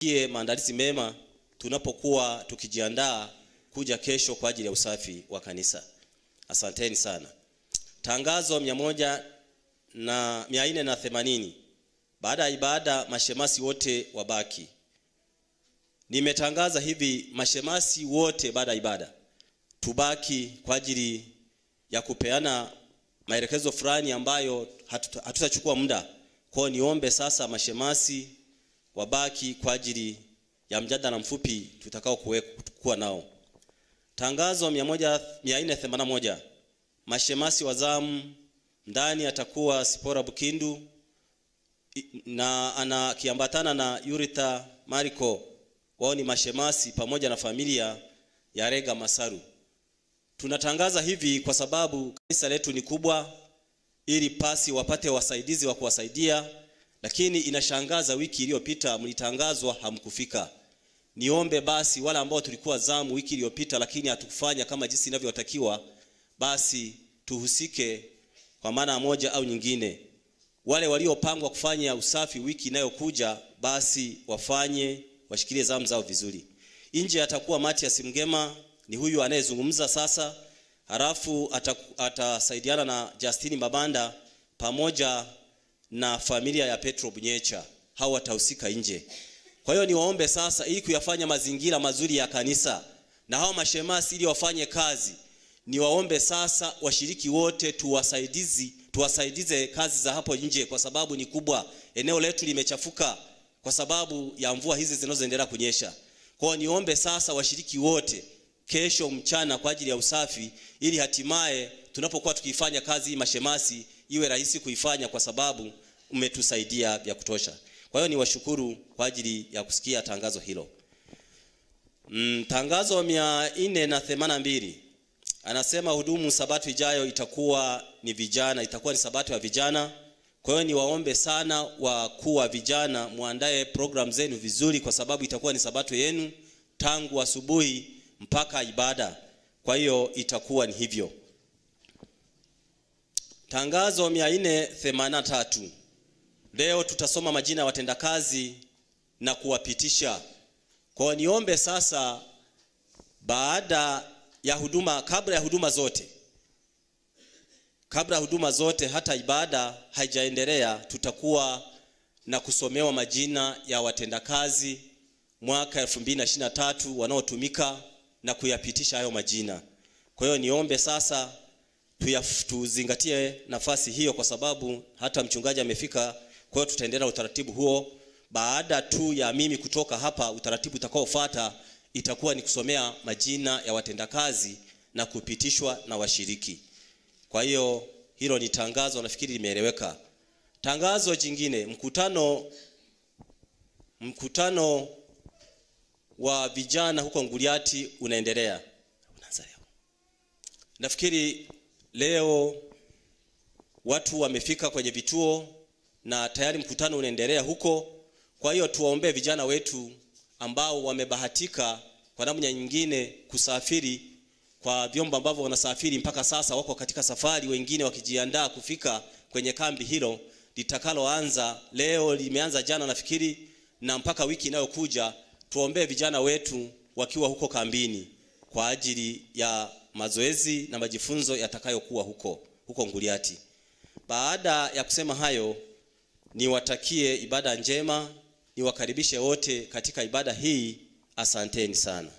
Maandalizi mema tunapokuwa tukijiandaa kuja kesho kwa ajili ya usafi wa kanisa. Asanteni sana. Tangazo 480. Baada ya ibada mashemasi wote wabaki. Nimetangaza hivi, mashemasi wote baada ya ibada tubaki kwa ajili ya kupeana maelekezo fulani ambayo hatutachukua muda. Kwa niombe sasa mashemasi wabaki kwa ajili ya mjadala mfupi tutakao kuwa nao. Tangazo 481. Mashemasi wa zamu ndani atakuwa Sipora Bukindu na anakiambatana na Yurita Mariko. Wao ni mashemasi pamoja na familia ya Rega Masaru. Tunatangaza hivi kwa sababu kanisa letu ni kubwa, ili pasi wapate wasaidizi wa kuwasaidia. Lakini inashangaza wiki iliyopita mlitangazwa hamkufika. Niombe basi wale ambao tulikuwa zamu wiki iliyopita lakini hatukufanya kama jinsi inavyotakiwa, basi tuhusike kwa maana moja au nyingine. Wale waliopangwa kufanya usafi wiki inayokuja basi wafanye, washikilie zamu zao vizuri. Nje atakuwa Matias Mgema, ni huyu anayezungumza sasa. Halafu atasaidiana na Justini Mabanda pamoja na familia ya Petro Bunyecha. Hao watahusika nje. Kwa hiyo niwaombe sasa, ili kuyafanya mazingira mazuri ya kanisa na hao mashemasi ili wafanye kazi, niwaombe sasa washiriki wote tuwasaidize kazi za hapo nje, kwa sababu ni kubwa. Eneo letu limechafuka kwa sababu ya mvua hizi zinazoendelea kunyesha. Kwa hiyo niombe sasa washiriki wote kesho mchana kwa ajili ya usafi, ili hatimaye tunapokuwa tukifanya kazi mashemasi iwe rahisi kuifanya, kwa sababu umetusaidia vya kutosha. Kwa hiyo niwashukuru kwa ajili ya kusikia tangazo hilo. Tangazo 482. Anasema hudumu sabato ijayo itakuwa ni vijana, itakuwa ni sabato ya vijana. Kwa hiyo niwaombe sana wakuu wa vijana muandae program zenu vizuri, kwa sababu itakuwa ni sabato yenu tangu asubuhi mpaka ibada. Kwa hiyo itakuwa ni hivyo. Tangazo 483. Leo tutasoma majina ya watendakazi na kuwapitisha. Kwa niombe sasa, baada ya huduma, kabla ya huduma zote, kabla huduma zote hata ibada haijaendelea, tutakuwa na kusomewa majina ya watendakazi mwaka 2023 wanaotumika na kuyapitisha hayo majina. Kwa hiyo niombe sasa tuzingatie nafasi hiyo, kwa sababu hata mchungaji amefika. Kwa hiyo tutaendelea utaratibu huo. Baada tu ya mimi kutoka hapa, utaratibu utakaofuata itakuwa ni kusomea majina ya watendakazi na kupitishwa na washiriki. Kwa hiyo hilo ni tangazo, nafikiri limeeleweka. Tangazo jingine, mkutano wa vijana huko Nguliati unaendelea. Unaanza leo. Nafikiri leo watu wamefika kwenye vituo na tayari mkutano unaendelea huko. Kwa hiyo tuwaombee vijana wetu ambao wamebahatika kwa namna nyingine kusafiri kwa vyombo ambavyo wanasafiri mpaka sasa, wako katika safari, wengine wakijiandaa kufika kwenye kambi hilo litakaloanza leo, limeanza jana nafikiri, na mpaka wiki inayokuja. Tuombee vijana wetu wakiwa huko kambini kwa ajili ya mazoezi na majifunzo yatakayokuwa huko Nguliati. Baada ya kusema hayo, niwatakie ibada njema, niwakaribishe wote katika ibada hii. Asanteni sana.